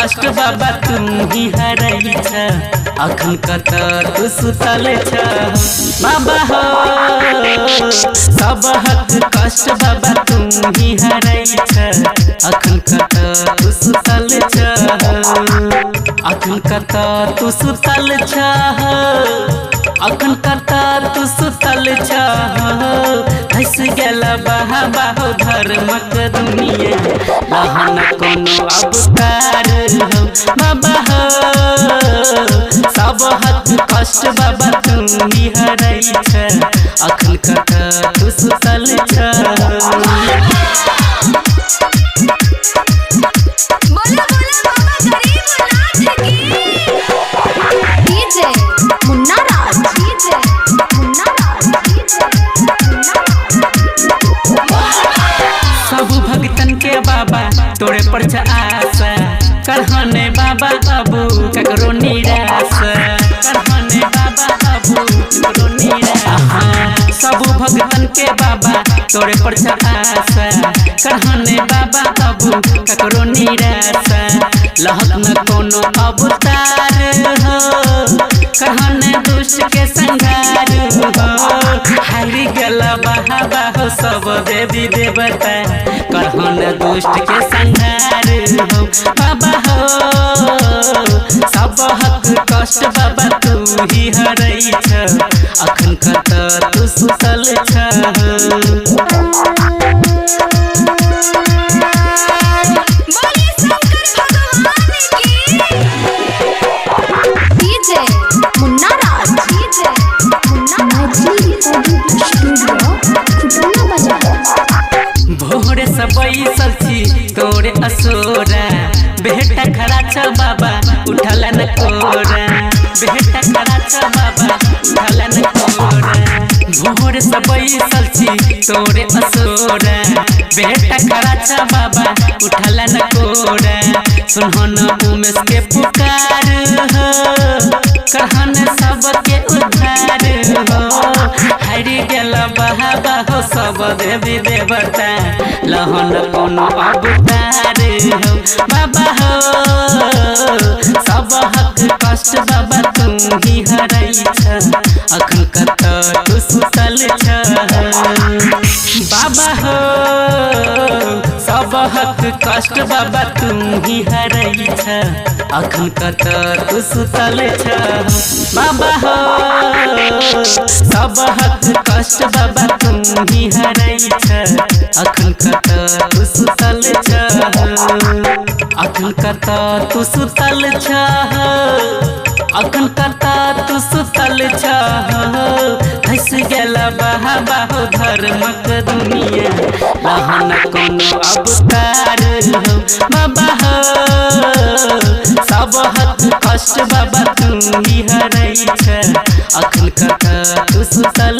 कष्ट बाबा तू ही हरै छ, अखन कत तू सुतल छ। बाबा हो सबहक कष्ट बाबा तू ही हरै छ, अखन कत तू सुतल छ। अखन कत तू सुतल छ, अखन कत तू सुतल छ। धस गेल बाबा हो धर्मक दुनिया, लहन कोनो अवतार हो। बाबा हो सबहक कष्ट बाबा तू ही हरै छ, अखन कत तू सुतल छ। बोला बोला बाबा गरीबनाथ की। DJ Munna Raj, DJ Munna Raj, DJ Munna Raj. सब भगतन के बाबा तोरे पर छ आशा, करहने बाबा अबू ककरो निराश, करहने बाबा अबू ककरो निराश। सब भगतन के बाबा तोरे पर छ आशा, करहने बाबा अबू ककरो निराश। लहक न कोनो अवतार हो, करहने दुष्ट के संहार हो। हारि गेल बाबा हो सब देवी देवता, करहन दुष्ट के संहार हो। बाबा हो सबहक कष्ट बाबा तू ही हरै छ, अखन कत तू सुतल छ। बोले शंकर भगवान की। DJ Munna Raj, DJ Munna Maithili recording studio Khutauna बाजार। भोरे से बैसल छी तोरे असोरा, बेटा खड़ा छ बाबा उठल न कोरा, बेटा खड़ा छ बाबा उठल न कोरा। भोरे से बैसल छी तोरे असोरा, बेटा खड़ा छ बाबा उठल न कोरा। सुनहन उमेश के पुकार हो, कहन सबके उद्धार हो। हारि गेल बाबा हो सब देवी देवता, लहन कोनो अवतार हो। बाबा हो सबहक कष्ट बाबा तू ही हरै छ, अखन कत तू सुतल छ। बाबा हो सबहक कष्ट बाबा तू ही हरै छ, अखन कत तू सुतल छ। बाबा हो सबहक कष्ट बाबा तू ही हरै छ, अखन कत तू सुतल छ। अखन कत तू सुतल छ, अखन कत तू सुतल छ। धस गेल बाबा हो धर्मक दुनिया, लहन कोनो अवतार हो। बाबा हो सबहक कष्ट बाबा तू ही हरै छ, अखन कत तू सुतल